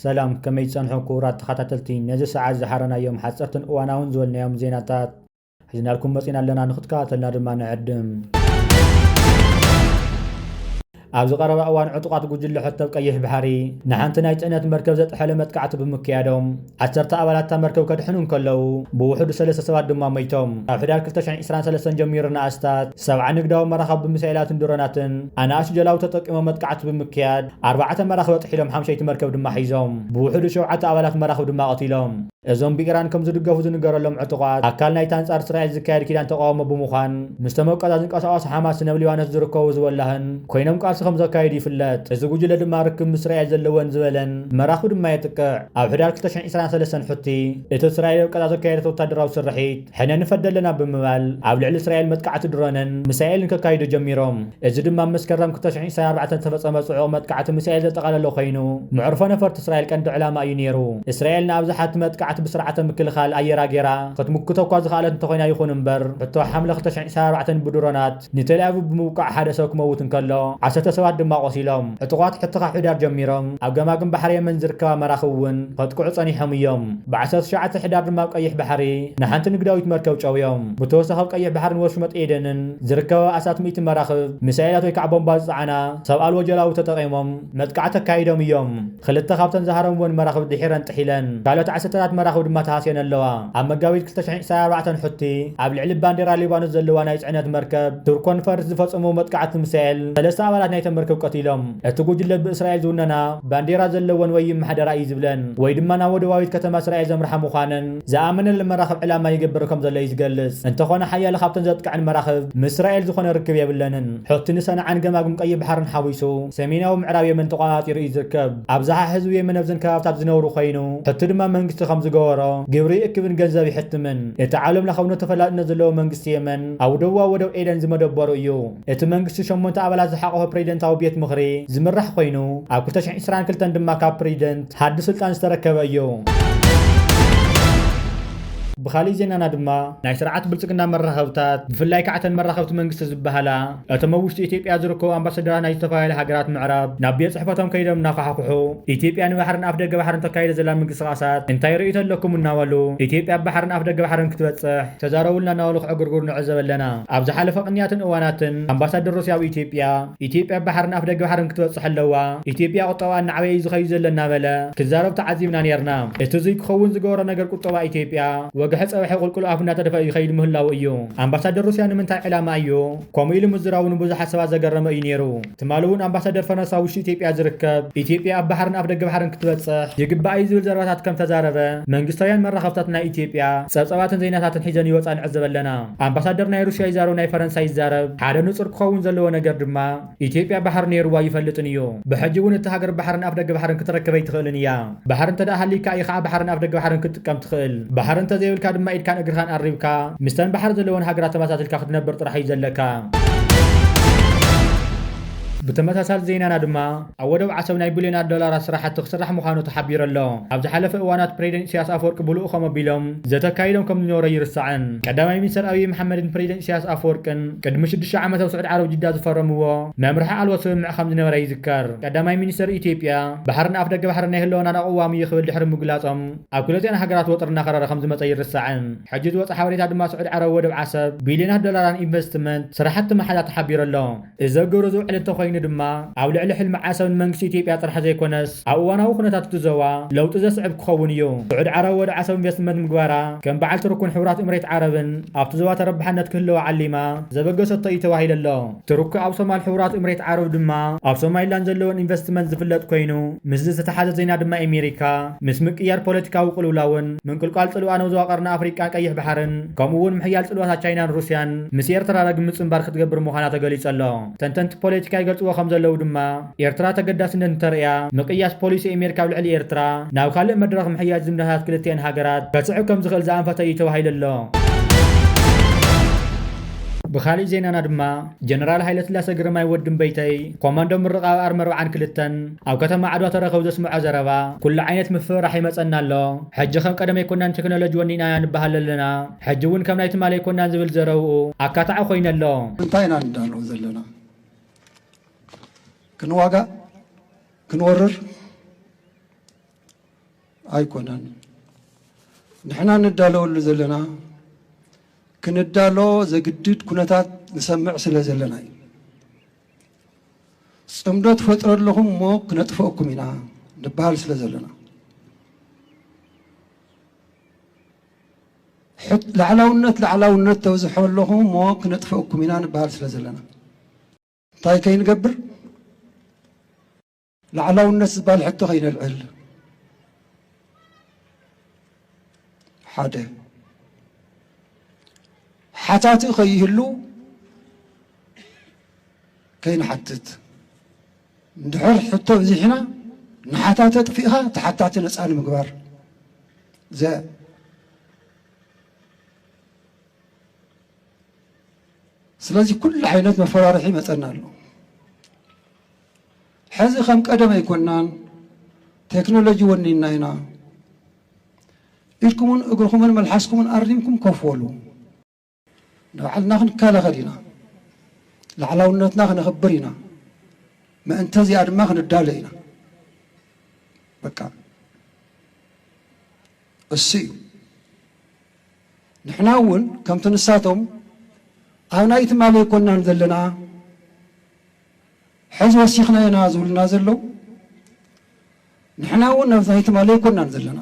ሰላም፣ ከመይ ጸንሑ ክቡራት ተኸታተልቲ? ነዚ ሰዓት ዝሓረናዮም ሓጸርትን እዋናውን ዝበልናዮም ዜናታት ሒዝናልኩም መጺና ኣለና፣ ንኽትከታተልና ድማ ንዕድም። ኣብዚ ቀረባ እዋን ዕጡቓት ጉጅለ ሕቶ ኣብ ቀይሕ ባሕሪ ንሓንቲ ናይ ጽዕነት መርከብ ዘጥሐለ መጥቃዕቲ ብምክያዶም፣ ዓሰርተ ኣባላት እታ መርከብ ከድሕኑ እንከለዉ፣ ብውሕዱ ሰለስተ ሰባት ድማ ሞይቶም። ካብ ሕዳር ክልተ ሽሕን ዕስራን ሰለስተን ጀሚሩ ንኣስታት ሰብዓ ንግዳዊ መራኽብ ብሚሳኤላትን ድሮናትን ኣናእሽቱ ጀላቡ ተጠቂሞም መጥቃዕቲ ብምክያድ፣ ኣርባዕተ መራኽብ ኣጥሒሎም ሓምሸይቲ መርከብ ድማ ሒዞም። ብውሕዱ ሸውዓተ ኣባላት መራኽብ ድማ ቀቲሎም። እዞም ብኢራን ከም ዝድገፉ ዝንገረሎም ዕጡቓት፣ ኣካል ናይቲ ኣንጻር እስራኤል ዝካየድ ኪዳን ተቃውሞ ብምዃን፣ ምስቶም ኣብ ቀዛ ዝንቀሳቐሱ ሓማስ ናብ ሊባኖስ ዝርከቡ ዝበላህን ኮይኖም ቃልሲ ከም ዘካየዱ ይፍለጥ። እዚ ጉጅለ ድማ ርክብ ምስ እስራኤል ዘለወን ዝበለን መራኽብ ድማ የጥቅዕ። ኣብ ሕዳር ክልተ ሽሕን ዕስራን ሰለስተን ሑቲ፣ እቲ እስራኤል ኣብ ቀዛ ዘካየደት ወታደራዊ ስርሒት ሕነ ንፈዲ ኣለና ብምባል፣ ኣብ ልዕሊ እስራኤል መጥቃዕቲ ድሮንን ሚሳኤልን ከካይዱ ጀሚሮም። እዚ ድማ ኣብ መስከረም ክልተ ሽሕን ዕስራን ኣርባዕተን ዝተፈጸመ ጽዑቕ መጥቃዕቲ ሚሳኤል ዘጠቓለለ ኮይኑ፣ መዕርፎ ነፈርቲ እስራኤል ቀንዲ ዕላማ እዩ ነይሩ። እስራኤል ንኣብዝሓ እቲ መጥቃዕቲ ብስርዓተ ምክልኻል ኣየራ ገይራ ክትምክቶ እኳ ዝኸኣለት እንተኾይና፣ ይኹን እምበር፣ ሕቶ ሓምለ ክልተ ሽሕን ዕስራን ኣርባዕተን ብድሮናት ንቴል ኣቪቭ ብምውቃዕ ሓደ ሰብ ክመውት እንከሎ፣ ዓሰርተ ሰባት ድማ ቆሲሎም። ዕጡቓት ሕቶ ካብ ሕዳር ጀሚሮም ኣብ ገማግም ባሕሪ የመን ዝርከባ መራኽብ እውን ከጥቅዑ ጸኒሖም እዮም። ብ ዓሰርተ ትሽዓተ ሕዳር ድማ ኣብ ቀይሕ ባሕሪ ንሓንቲ ንግዳዊት መርከብ ጨውዮም። ብተወሳኺ ኣብ ቀይሕ ባሕርን ወሽመጥ ኤደንን ዝርከባ ኣስታት ሚእቲ መራኽብ ሚሳኤላት ወይ ከዓ ቦምባ ዝጸዓና ሰብ ኣልቦ ጀላቡ ተጠቒሞም መጥቃዕቲ ኣካይዶም እዮም። ክልተ ካብተን ዝሃረምወን መራኽብ ድሒረን ጥሒለን፣ ካልኦት ዓሰርተታት መራኽብ ድማ ተሃስየን ኣለዋ። ኣብ መጋቢት ክልተ ሽሕን ዕስራን ኣርባዕተን ሑቲ ኣብ ልዕሊ ባንዴራ ሊባኖስ ዘለዋ ናይ ጽዕነት መርከብ ቱርኮን ፈርስ ዝፈጸሞ መጥቃዕቲ ሚሳኤል ሰለስተ ኣባላት ናይተን መርከብ ቀቲሎም። እቲ ጉጅለ ብእስራኤል ዝውነና ባንዴራ ዘለወን ወይ ይመሓደራ እዩ ዝብለን ወይ ድማ ናብ ወደባዊት ከተማ እስራኤል ዘምርሓ ምዃነን ዝኣመነለን መራኽብ ዕላማ ይገብር ከም ዘሎ እዩ ዝገልጽ። እንተኾነ ሓያለ ካብተን ዘጥቅዐን መራኽብ ምስ እስራኤል ዝኾነ ርክብ የብለንን። ሑቲ ንሰንዓን ገማግም ቀይሕ ባሕርን ሓዊሱ ሰሜናዊ ምዕራብ የመን ተቆጻጺሩ እዩ ዝርከብ። ኣብዝሓ ህዝቢ የመን ኣብዘን ከባብታት ዝነብሩ ኮይኑ፣ ሑቲ ድማ መንግስቲ ከም ዝገበሮ ግብሪ ይእክብን ገንዘብ ይሕትምን። እቲ ዓለም ለኻዊ ተፈላጥነት ዘለዎ መንግስቲ የመን ኣብ ደቡባዊ ወደብ ኤደን ዝመደበሩ እዩ። እቲ መንግስቲ ሸሞንተ ኣባላት ዝሓቆፈ ፕሬዚደንታዊ ቤት ምኽሪ ዝምራሕ ኮይኑ፣ ኣብ ክልተ ሽሕን ዕስራን ክልተን ድማ ካብ ፕሬዚደንት ሓዲ ስልጣን ዝተረከበ እዩ። ብኻሊእ ዜናና ድማ ናይ ስርዓት ብልጽግና መራኸብታት፣ ብፍላይ ከዓ እተን መራኸብቲ መንግስቲ ዝበሃላ፣ እቶም ኣብ ውሽጢ ኢትዮጵያ ዝርከቡ ኣምባሳደራት ናይ ዝተፈላለዩ ሃገራት ምዕራብ ናብ ቤት ጽሕፈቶም ከይዶም እናኳሓኩሑ፣ ኢትዮጵያ ንባሕርን ኣፍ ደገ ባሕርን ተካይዶ ዘላ ምንቅስቓሳት እንታይ ርእይቶ ኣለኩም እናበሉ፣ ኢትዮጵያ ኣብ ባሕርን ኣፍ ደገ ባሕርን ክትበጽሕ ተዛረቡልና እናበሉ ክዕግርግሩ ንዕዘብ ኣለና። ኣብ ዝሓለፈ ቅንያትን እዋናትን ኣምባሳደር ሩስያ ኣብ ኢትዮጵያ፣ ኢትዮጵያ ኣብ ባሕርን ኣፍ ደገ ባሕርን ክትበጽሕ ኣለዋ፣ ኢትዮጵያ ቁጠባ እናዓበየ እዩ ዝኸይድ ዘሎ እናበለ ክዛረብ ተዓዚብና ነይርና። እቲ እዚ ክኸውን ዝገበሮ ነገር ቁጠባ ኢትዮጵያ ወግሐ ጸብሐ ቁልቁል ኣፉ እናተደፍአ ይኸይድ ምህላዉ እዩ። ኣምባሳደር ሩስያ ንምንታይ ዕላማ እዩ ከምኡ ኢሉ ምዝራቡ ንብዙሓት ሰባት ዘገረመ እዩ ነይሩ። ትማሊ እውን ኣምባሳደር ፈረንሳ ውሽጢ ኢትዮጵያ ዝርከብ፣ ኢትዮጵያ ኣብ ባሕርን ኣፍ ደገ ባሕርን ክትበጽሕ ይግባእ እዩ ዝብል ዘረባታት ከም ተዛረበ መንግስታውያን መራኸብታት ናይ ኢትዮጵያ ጸብጻባትን ዜናታትን ሒዘን ይወጻ ንዕዘብ ኣለና። ኣምባሳደር ናይ ሩስያ ይዛረብ፣ ናይ ፈረንሳ ይዛረብ፣ ሓደ ንጹር ክኸውን ዘለዎ ነገር ድማ ኢትዮጵያ ባሕሪ ነይርዋ ይፈልጥን እዩ። ብሕጂ እውን እታ ሃገር ባሕርን ኣፍ ደገ ባሕርን ክትረክብ ኣይትኽእልን እያ። ባሕሪ እንተ ደኣ ሃልዩካ እዩ ከዓ ባሕርን ኣፍ ደገ ባሕርን ክትጥቀም ትኽእል። ባሕሪ እንተ ዘይብልካ ድማ ኢድካን እግርኻን ኣሪብካ ምስተን ባሕሪ ዘለወን ሃገራት ተመሳሲልካ ክትነብር ጥራሕ እዩ ዘለካ። ብተመሳሳሊ ዜናና ድማ ኣብ ወደብ ዓሰብ ናይ ቢልዮናት ዶላራት ስራሕቲ ክስራሕ ምዃኑ ተሓቢሩ ኣሎ። ኣብ ዝሓለፈ እዋናት ፕሬዚደንት ኢሳያስ ኣፈወርቂ ብልኡኾም ኣቢሎም ዘተካይዶም ከም ዝነበረ ይርሳዕን። ቀዳማይ ሚኒስተር ኣብይ መሓመድን ፕሬዚደንት ኢሳያስ ኣፈወርቅን ቅድሚ ሽዱሽተ ዓመት ኣብ ስዑዲ ዓረብ ጅዳ ዝፈረምዎ መምርሒ ኣልቦ ስምምዕ ከም ዝነበረ ይዝከር። ቀዳማይ ሚኒስተር ኢትዮጵያ፣ "ባሕርን ኣፍ ደገ ባሕርን ናይ ህልውናና ቅዋም እዩ" ክብል ድሕሪ ምግላጾም፣ ኣብ ክልቲኣን ሃገራት ወጥሪ እናኸረረ ከም ዝመጸ ይርሳዕን። ሕጂ ዝወጸ ሓበሬታ ድማ ስዑዲ ዓረብ ወደብ ዓሰብ ቢልዮናት ዶላራን ኢንቨስትመንት ስራሕቲ ምሓዛ ተሓቢሩ ኣሎ። እዚ ኣብ ግብሪ ዝውዕል እንተኾይኑ ድማ፣ ኣብ ልዕሊ ሕልሚ ዓሰብን መንግስቲ ኢትዮጵያ ጥራሕ ዘይኮነስ፣ ኣብ እዋናዊ ኩነታት እቲ ዞባ ለውጢ ዘስዕብ ክኸውን እዩ። ስዑዲ ዓረብ ወደ ዓሰብ ኢንቨስትመንት ምግባራ፣ ከም በዓልቲ ርኩን ሕቡራት እምሬት ዓረብን ኣብቲ ዞባ ተረባሕነት ክህልዋ ዓሊማ ዘበገሰቶ እዩ ተባሂሉ ኣሎ። ቱርኪ ኣብ ሶማል ሕቡራት እምሬት ዓረብ ድማ ኣብ ሶማሊላንድ ዘለወን ኢንቨስትመንት ዝፍለጥ ኮይኑ፣ ምስዚ ዝተተሓዘ ዜና ድማ ኣሜሪካ ምስ ምቅያር ፖለቲካዊ ቅልውላውን ምንቅልቋል ጽልዋን ኣብ ዞባ ቀርኒ ኣፍሪቃን ቀይሕ ባሕርን፣ ከምኡ እውን ምሕያል ጽልዋታት ቻይናን ሩስያን ምስ ኤርትራ ዳግም ምጽንባር ክትገብር ምዃና ተገሊጹ ኣሎ። ተንተንቲ ፖለቲካ ይገልጽዎ ከም ዘለዉ ድማ፣ ኤርትራ ተገዳስነት እንተርእያ፣ ምቅያስ ፖሊሲ ኣሜሪካ ኣብ ልዕሊ ኤርትራ ናብ ካልእ መድረኽ ምሕያል ዝምድናታት ክልቲአን ሃገራት ከስዕብ ከም ዝኽእል ዝኣንፈተ እዩ ተባሂሉ ኣሎ። ብኻሊእ ዜናና ድማ፣ ጀነራል ሃይለስላሴ ግርማይ ወዲ እምበይተይ፣ ኮማንዶ ምርቓ ኣርሚ ኣርብዓን ክልተን ኣብ ከተማ ዓድዋ ተረኺቡ ዘስምዖ ዘረባ፣ ኩሉ ዓይነት ምፍርራሕ ይመጸና ኣሎ። ሕጂ ከም ቀደም ኣይኮናን፣ ቴክኖሎጂ ወኒና ኢና ንበሃል ኣለና። ሕጂ እውን ከም ናይ ትማሊ ኣይኮናን ዝብል ዘረብኡ ኣካታዒ ኮይኑ ኣሎ። እንታይ ኢና ንዳሎ ዘለና? ክንዋጋእ? ክንወርር? ኣይኮነን። ንሕና ንዳለወሉ ዘለና ክንዳሎ ዘግድድ ኩነታት ንሰምዕ ስለ ዘለና እዩ። ጽምዶ ትፈጥሩ ኣለኹም እሞ ክነጥፍአኩም ኢና ንበሃል ስለ ዘለና፣ ሕት-፣ ላዕላውነት ላዕላውነት ተብዝሑ ኣለኹም እሞ ክነጥፍአኩም ኢና ንበሃል ስለ ዘለና፣ እንታይ ከይንገብር? ላዕላውነት ዝበሃል ሕቶ ከይነልዕል። ሓደ፣ ሓታቲ ከይህሉ ከይንሓትት። እንድሕር ሕቶ ኣብዚሕና፣ ንሓታቲ ኣጥፊእኻ ተሓታቲ ነፃ ንምግባር። ዘ-፣ ስለዚ ኩሉ ዓይነት መፈራርሒ ይመፀና ኣሎ። ሕዚ ከም ቀደም ኣይኮናን፣ ቴክኖሎጂ ወኒና ኢና። ኢድኩምን እግርኩምን መልሓስኩምን ኣሪምኩም ኮፍ በሉ። ንባዕልና ክንከላኸል ኢና። ላዕላውነትና ክነኽብር ኢና። ምእንተ እዚኣ ድማ ክንዳሎ ኢና። በቃ እሱ እዩ። ንሕና እውን ከምቲ ንሳቶም ኣብ ናይ ትማሊ ኣይኮናን ዘለና፣ ሕዚ ወሲኽና ኢና ዝብሉና ዘለዉ፣ ንሕና እውን ናብዚ ናይ ትማሊ ኣይኮናን ዘለና።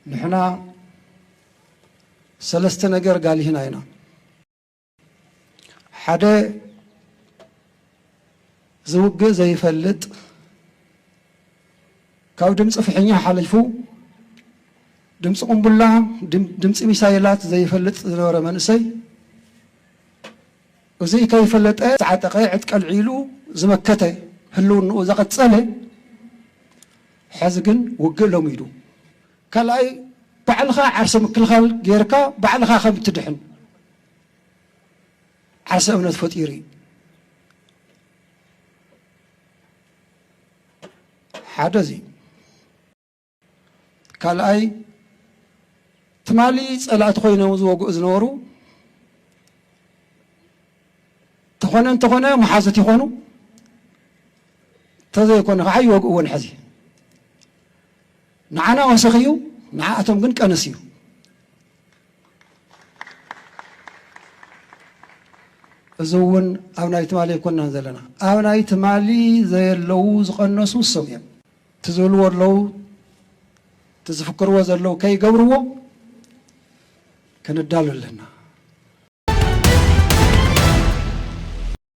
ንሕና ሰለስተ ነገር ጋሊህና ኢና። ሓደ፣ ዝውግእ ዘይፈልጥ፣ ካብ ድምፂ ፍሕኛ ሓሊፉ ድምፂ ቁምቡላ፣ ድም-፣ ድምፂ ሚሳይላት ዘይፈልጥ ዝነበረ መንእሰይ፣ እዚ ከይፈለጠ ዝተዓጠቐ ዕጥቂ ኣልዒሉ ዝመከተ፣ ህልውንኡ ዘቐጸለ፣ ሕዚ ግን ውግእ ለሚዱ። ካልኣይ፣ ባዕልኻ ዓርሰ ምክልኻል ጌርካ ባዕልኻ ከም እትድሕን ዓርሰ እምነት ፈጢሩ እዩ። ሓደ እዚ። ካልኣይ፣ ትማሊ ጸላእቲ ኮይኖም ዝወግኡ ዝነበሩ፣ ተኾነ እንተኾነ መሓዙት ይኾኑ፣ ተዘይኮነ ከዓ ይወግእዎን። ሕዚ ንዓና ወሰኽ እዩ፣ ንዓኣቶም ግን ቀንስ እዩ። እዚ እውን ኣብ ናይ ትማሊ ኣይኮናን ዘለና። ኣብ ናይ ትማሊ ዘየለዉ ዝቐነሱ እሶም እዮም። ትዝብልዎ ኣለዉ፣ ትዝፍክርዎ ዘለዉ ከይገብርዎ ክንዳሎ ኣለና።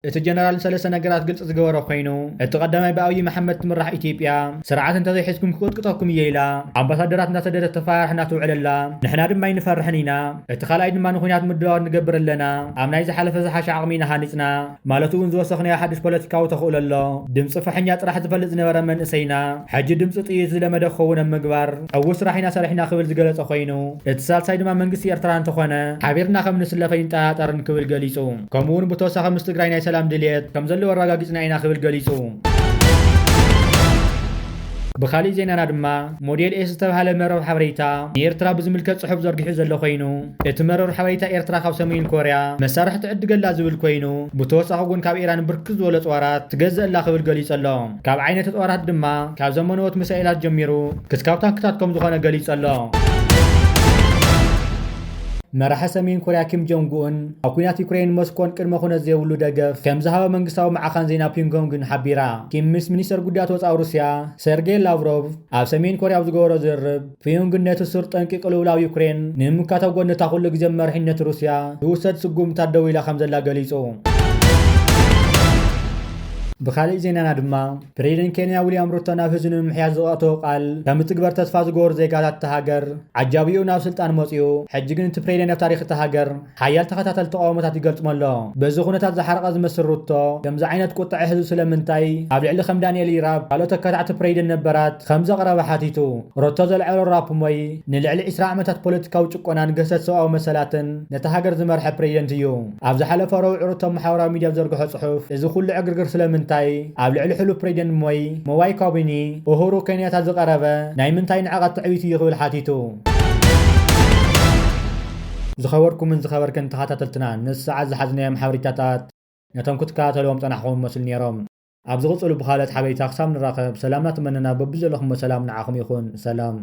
እቲ ጀነራል ሰለስተ ነገራት ግልፂ ዝገበረ ኮይኑ፣ እቲ ቀዳማይ ብኣብይ መሓመድ ትምራሕ ኢትዮጵያ ስርዓት እንተዘይሒዝኩም ክቅጥቅጠኩም እየ ኢላ ኣምባሳደራት እንዳሰደደት ተፈራርሕ እንዳትውዕለላ፣ ንሕና ድማ ኣይንፈርሕን ኢና። እቲ ካልኣይ ድማ ንኹናት ምድላዋት ንገብር ኣለና። ኣብ ናይ ዝሓለፈ ዝሓሸ ዓቕሚ ኢና ሃኒፅና። ማለት እውን ዝወሰኽናዮ ሓድሽ ፖለቲካዊ ተኽእሎ ኣሎ። ድምፂ ፍሕኛ ጥራሕ ዝፈልጥ ዝነበረ መንእሰይና፣ ሕጂ ድምፂ ጥይት ዝለመደ ክኸውን ኣብ ምግባር ዕዉት ስራሕ ኢና ሰሪሕና ክብል ዝገለፀ ኮይኑ፣ እቲ ሳልሳይ ድማ መንግስቲ ኤርትራ እንተኾነ ሓቢርና ከም ንስለፍ ኣይንጠራጠርን ክብል ገሊፁ። ከምኡ እውን ብተወሳኺ ምስ ትግራይ ናይ ሰላም ድልየት ከም ዘለዎ ኣረጋጊፅና ኢና ክብል ገሊፁ። ብኻሊእ ዜናና ድማ ሞዴል ኤስ ዝተባህለ መረብ ሓበሬታ ንኤርትራ ብዝምልከት ጽሑፍ ዘርጊሑ ዘሎ ኮይኑ፣ እቲ መረብ ሓበሬታ ኤርትራ ካብ ሰሜን ኮርያ መሳርሒ ትዕድገላ ዝብል ኮይኑ፣ ብተወሳኺ እውን ካብ ኢራን ብርክት ዝበሉ ኣጽዋራት ትገዝእ ኣላ ክብል ገሊጹ ኣሎ። ካብ ዓይነት ኣጽዋራት ድማ ካብ ዘመነዎት ሚሳኤላት ጀሚሩ ክስካብ ታንክታት ከም ዝኾነ ገሊጹ ኣሎ። መራሒ ሰሜን ኮርያ ኪም ጆንግ ኡን ኣብ ኲናት ዩክሬን ሞስኮን ቅድመ ኩነት ዘይብሉ ደገፍ ከም ዝሃበ መንግስታዊ ማዕኸን ዜና ፒዮንግዮንግ ሓቢራ። ኪም ምስ ሚኒስተር ጉዳያት ወጻኢ ሩስያ ሰርጌይ ላቭሮቭ ኣብ ሰሜን ኮርያ ኣብ ዝገበሮ ዝርርብ፣ ፒዮንግ ነቲ ሱር ጠንቂ ቅልውላው ዩክሬን ንምምካት ኣብ ጎኒ እታ ኩሉ ግዜ መሪሕነት ሩስያ ዝውሰድ ስጉምታት ደው ኢላ ከም ዘላ ገሊጹ። ብኻሊእ ዜናና ድማ፣ ፕሬዚደንት ኬንያ ዊልያም ሩቶ ናብ ህዝቢ ንምምሕያሽ ዝኣተዎ ቃል ከም ዝትግበር ተስፋ ዝገበሩ ዜጋታት እታ ሃገር፣ ዓጃቢኡ ናብ ስልጣን መጺኡ፣ ሕጂ ግን እቲ ፕሬዚደንት ኣብ ታሪኽ እታ ሃገር ሓያል ተኸታተልቲ ተቓውሞታት ይገልጽ ኣሎ። በዚ ኩነታት ዝሓረቐ ዝመስል ሩቶ፣ ከምዚ ዓይነት ቁጥዐ ህዝቢ ስለምንታይ ኣብ ልዕሊ ከም ዳንኤል ኢራብ ካልኦት ተካታዕቲ ፕሬዚደንት ነበራት ከም ዘቕረበ ሓቲቱ። ሩቶ ዘልዐሎ ራፕ ሞይ ንልዕሊ ዕስራ ዓመታት ፖለቲካዊ ጭቆናን ግህሰት ሰብኣዊ መሰላትን ነታ ሃገር ዝመርሐ ፕሬዚደንት እዩ። ኣብ ዝሓለፈ ረቡዕ ሩቶ ኣብ ማሕበራዊ ሚድያ ኣብ ዘርግሖ ጽሑፍ፣ እዚ ኩሉ ዕግርግር ስለምንታይ ኣብ ልዕሊ ሕሉፍ ፕሬዚደንት ሞይ፣ መዋይ ካቢኒ፣ ኡሁሩ ኬንያታ ዝቐረበ ናይ ምንታይ ንዕቐት ትዕቢት እዩ ክብል ሓቲቱ። ዝኸበርኩምን ዝኸበርክን ተኸታተልትና፣ ንሰዓት ዝሓዝናዮም ሓበሬታታት ነቶም ክትከታተልዎም ጸናሕኹም መስል ነይሮም። ኣብ ዝቕጽሉ ብኻልኦት ሓበሬታ ክሳብ ንራኸብ ሰላምና ትመነና። በብዘለኹሞ ሰላም ንዓኹም ይኹን። ሰላም።